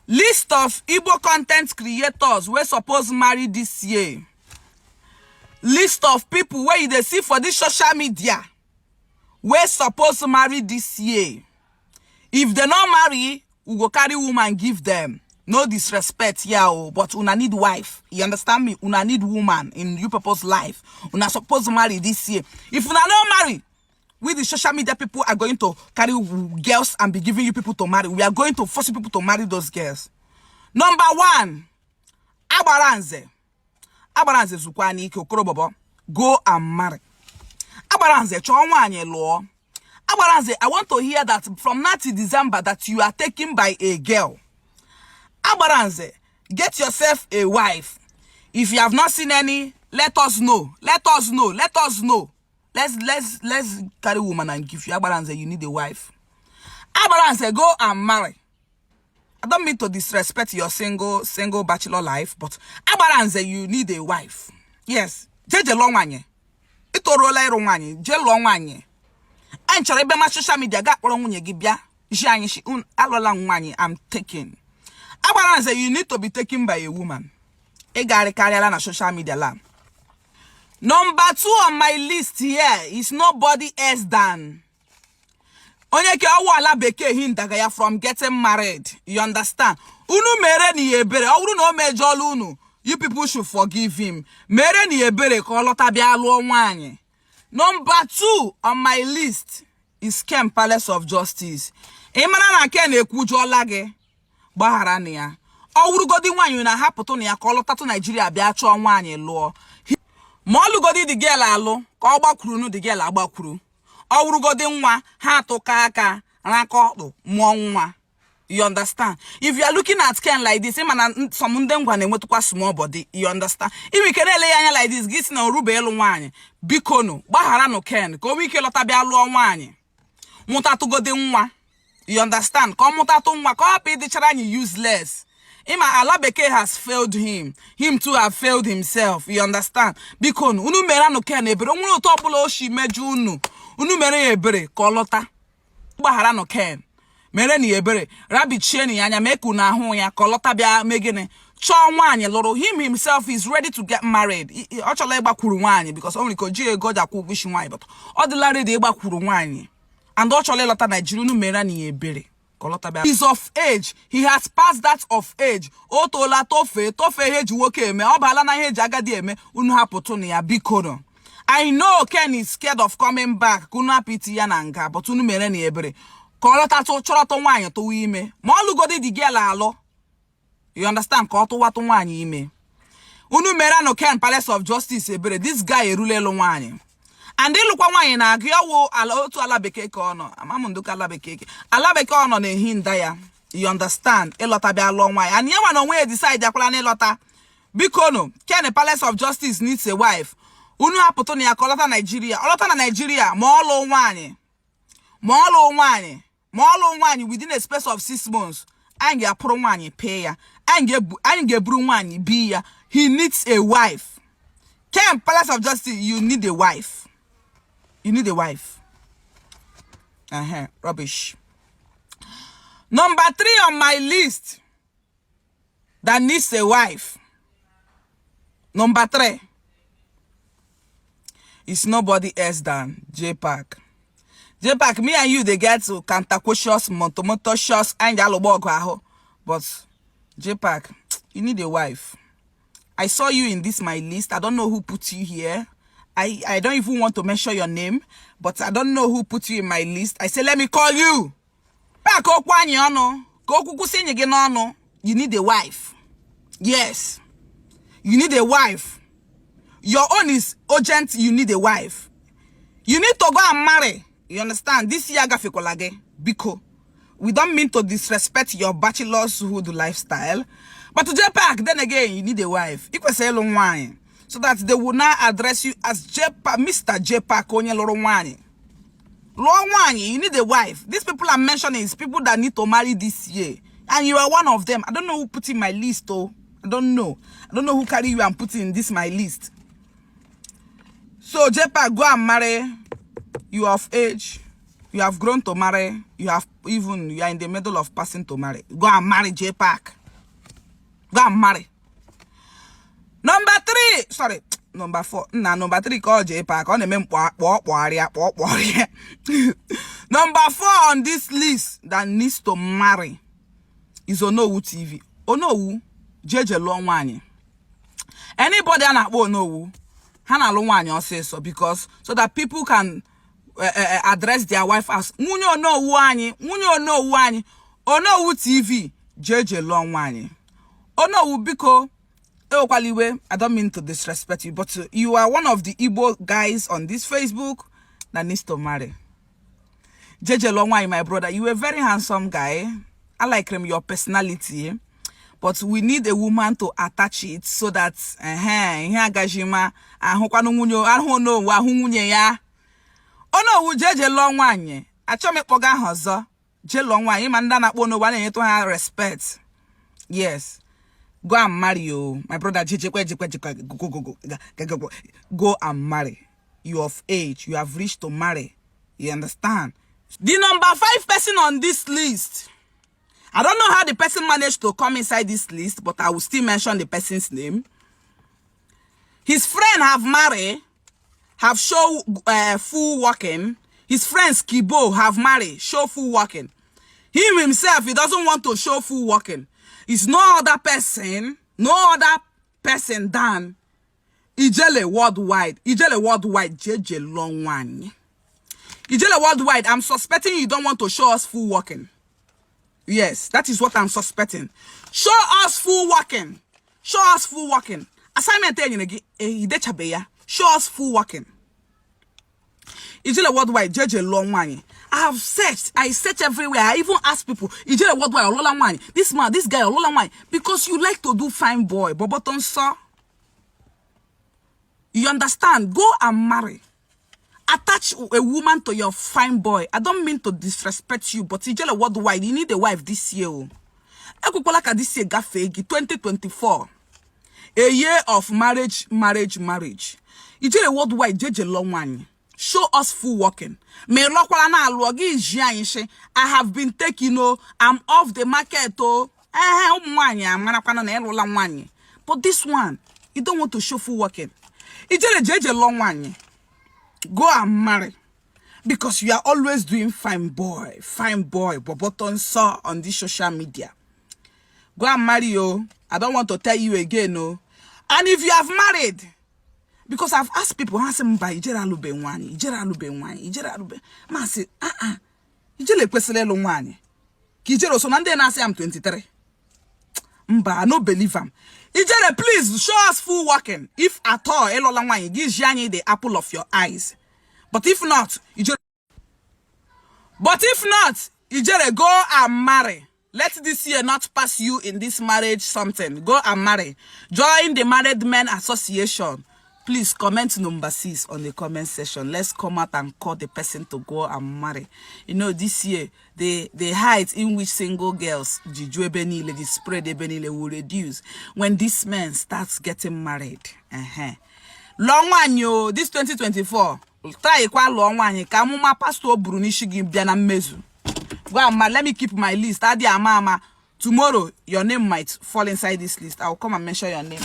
List of Igbo content creators wey suppose marry this year. List of people wey you dey see for this social media wey suppose marry this year. If they no marry, we go carry woman give them. No disrespect here, oh, but una need wife. You understand me? Una need woman in you people's life. Una suppose marry this year. If una no marry, we the social media people are going to carry girls and be giving you people to marry. We are going to force you people to marry those girls. Number one, Agbaranze. Agbaranze zukwa n'ike okorobobo. Go and marry. Agbaranze chọọ nwaanyị lụọ. Agbaranze, I want to hear that from now till December that you are taken by a girl. Agbaranze, get yourself a wife. If you have not seen any, let us know. Let us know. Let us know. Let's carry woman and give you. Agbaranze, you need a wife. Agbaranze, go and marry. I don't mean to disrespect your single bachelor life, but Agbaranze, you need a wife. Yes. Jeje lụọ nwaanyị. Ị toruola ịrụ nwaanyị, jee lụọ nwaanyị. Anyị chọrọ ebe ma social media ga akpọrọ nwunye gị bịa ji anyị shi alụla m nwaanyị, I'm taken. Agbaranze, you need to be taken by a woman. Ị garịkarịala na social media la. Number two on my list here is nobody else than onye ke ọwụ ala bekee hindaga ya from getting married. You understand? Unu mere na ya ebere. Ọ bụrụ na o mejọọla unu, you people should forgive him. Mere na ya ebere ka ọ lọta bịa lụọ nwaanyị. Number two on my list is Ken Palace of Justice. Ị mara na Ken ekwujọọla gị, gbaghara na ya. Ọ wụrụgodi nwaanyị na-ahapụtụ na ya ka ọ lọtatụ Naijiria bịa chọọ nwaanyị lụọ. Ma ọ lụgodi the girl alụ ka ọ gbakwuru the girl agbakwuru. Ọ wụrụgodi nwa ha atụka aka raka ọkpụ mụọ nwa. You understand? If you are looking at Ken like this, ịma na some ndị ngwa na-enwetụkwa small body. You understand? Ime ike na-ele ya anya like this, gị si na orube ịlụ nwaanyị. Biko nụ, gbagharanụ Ken ka o nwee ike lọta bịa lụọ nwaanyị, mụtatụgodi nwa. You understand? Ka ọ mụtatụ nwa, ka ọ hapụ ịdịchara anyị useless. Ịma ala bekee has failed him, him too have failed himself. You understand? Biko nụ, unu mere anụ Ken ebere. O nwere otu ọbụla o si mejọ unu, unu mere ya ebere ka ọ lọta. Gbagharanụ Ken, mere na ya ebere, rabichie na ya anya, mee ka unu ahụ ya ka ọ lọta bịa mee gịnị? Chọọ nwaanyị lụrụ. Him himself is ready to get married. Ọ chọrọ ịgbakwuru nwaanyị because o nwere ike o jighị ego o ji akwụ ụgwọ isi nwaanyị, but ọ dịla ready ịgbakwuru nwaanyị and ọ chọrọ ịlọta Naijiria. Unu mere na ya ebere ka ọ lọta bịa. He's of age. He has passed that of age. O toola, tofee tofee ihe eji nwoke eme. Ọ baala na ihe eji agadi eme. Unu hapụtụ na ya, biko nụ. I know Ken is scared of coming back ka unu hapụ iti ya na nga, but unu mere na ya ebere ka ọ lọtatụ, chọrọtụ nwaanyị, tụwa ime. Ma ọ lụgodi the girl alụ, you understand, ka ọ tụwatụ nwaanyị ime. Unu mere anụ Ken Palace of Justice ebere. This guy erula ịlụ nwaanyị and ịlụkwa nwaanyị na-agụ ya wụ ala otu ala bekee ka ọ nọ. Ama m nduka ala bekee ala bekee ọ nọ na-ehi nda ya. You understand? Ịlọta bịa lụọ nwaanyị and ya nwa na onwe ya decide akwala na ịlọta. Biko nụ, Ken Palace of Justice needs a wife. Unu hapụtụ na ya ka ọ lọta Naijiria. Ọ lọta na Naijiria, ma ọ lụọ nwaanyị, ma ọ lụọ nwaanyị, ma ọ lụọ nwaanyị within a space of 6 months, anyị ga-apụrụ nwaanyị pay ya. Anyị ga-eburu nwaanyị bi ya. He needs a wife. Ken Palace of Justice, you need a wife. You need a wife. Rubbish. Number three on my list that needs a wife, number three is nobody else than J Park. J Park, me and you dey get to cantaquocious motomotocious, anyị ga-alụgba ọgụ ahụ, but J Park, you need a wife. I saw you in this my list. I don't know who put you here. I don't even want to mention your name, but I don't know who put you in my list. I say, let me call you. Park, okwu anyị ọnụ ka okwu kwụsị enyi gị n'ọnụ. You need a wife. Yes, you need a wife. Your own is urgent. You need a wife. You need to go and marry. You understand? This year agafekwala gị. Biko, we don't mean to disrespect your bachelorhood lifestyle, but to J Park, then again, you need a wife. Ị kwesịrị ịlụ nwaanyị so that they will now address you as J Park, Mr. J Park, onye lụrụ nwaanyị. Lụọ nwaanyị. You need a wife. These people I'm mentioning is people that need to marry this year, and you are one of them. I don't know who put in my list oh. I don't know. I don't know who carry you and put in this my list. So J Park, go and marry. You are of age. You have grown to marry. You have even, you are in the middle of passing to marry. Go and marry, J Park. Go and marry. Number three, sorry, number four. Na number three ka ọ jee pa ka ọ na-eme mkpọ kpọọ kpọgharịa kpọọ kpọgharịa. Number four on this list that needs to marry is Onowu TV. Onowu, jeje lụọ nwaanyị. Anybody a na-akpọ Onowu, ha na-alụ nwaanyị ọsịsọ because so that people can address their wife as nwunye Onowu anyị, nwunye Onowu anyị. Onowu TV, jeje lụọ nwaanyị. Onowu, biko, ewekwala iwe. I don't mean to disrespect you, but you are one of the Igbo guys on this Facebook that needs to marry. Jeje lụọ nwaanyị, my brother. You a very handsome guy. I like him, your personality, but we need a woman to attach it so that ihe agaghị ma ahụkwanụ nwunye ahụ Onowu ahụ nwunye ya. Onowu, jeje lụọ nwaanyị. Achọghị m ịkpọga aha ọzọ. Jee lụọ nwaanyị. Ma ndị a na-akpọ Onowu, a na-enyetụ ha respect. Yes, go and marry o, my brother. Jejekwe jekwe jekwe, go, go, go, go, go, go, go and marry. You of age, you have reached to marry, you understand? The number five person on this list, I don't know how the person managed to come inside this list, but I will still mention the person's name. His friend have married, have show full working. His friends Kibo have married, show full working. Him himself, he doesn't want to show full working. It's no other person, no other person than Ijele Worldwide. Ijele Worldwide, JJ Longwang. Ijele Worldwide, I'm suspecting you don't want to show us full working. Yes, that is what I'm suspecting. Show us full working. Show us full working. Assignment enyere gị, idechabe ya. Show us full working. Ijele Worldwide, jeje lụọ nwaanyị. I have searched. I search everywhere. I even ask people, Ijele Worldwide, ọlụla nwaanyị? This man, this guy, ọlụla nwaanyị? Because you like to do fine boy. Boboto nsọ. You understand? Go and marry. Attach a woman to your fine boy. I don't mean to disrespect you, but Ijele Worldwide, you need a wife this year. Oh. Ekwekwala ka this year gafee gị. 2024. A year of marriage, marriage, marriage. Ijele Worldwide, jeje lụọ nwaanyị. Show us full working. Ma ị lọkwara na alụọ gị ji anyị shi, "I have been taken o, I'm off the market o." Ehe, ụmụ nwaanyị amarakwana na ịlụla nwaanyị. But this one, you don't want to show full working. Ijele, jeje lụọ nwaanyị. Go and marry. Because you are always doing fine boy, boboto nsọ on this social media. Go and marry, oh. I don't want to tell you again, oh. And if you have married, because I've asked people, ha sị mba, Ijele alụbe nwaanyị, Ijele alụbe nwaanyị, Ijele alụbe. Ma sị, ah ah, Ijele ekwesịrị ịlụ nwaanyị. Ka Ijele so na ndị na-asị am 23. Mba, I no believe am. Ijele, please show us full working. If at all ịlụla nwaanyị, gị ji anyị the apple of your eyes. But if not, Ijele, but if not, Ijele, go and marry. Let this year not pass you in this marriage something. Go and marry. Join the Married Men Association. Please comment number 6 on the comment section. Let's come out and call the person to go and marry. This year, the height in which single girls, jiju ebe niile, the spread ebe niile will reduce when this man starts getting married. Lụọ nwaanyị o, this 2024. Try kwa lụọ nwaanyị ka amụma pastor o buru n'isi gị bịa na mmezu. Go and marry. Let me keep my list. Adị ama ama. Tomorrow, your name might fall inside this list. I will come and mention your name.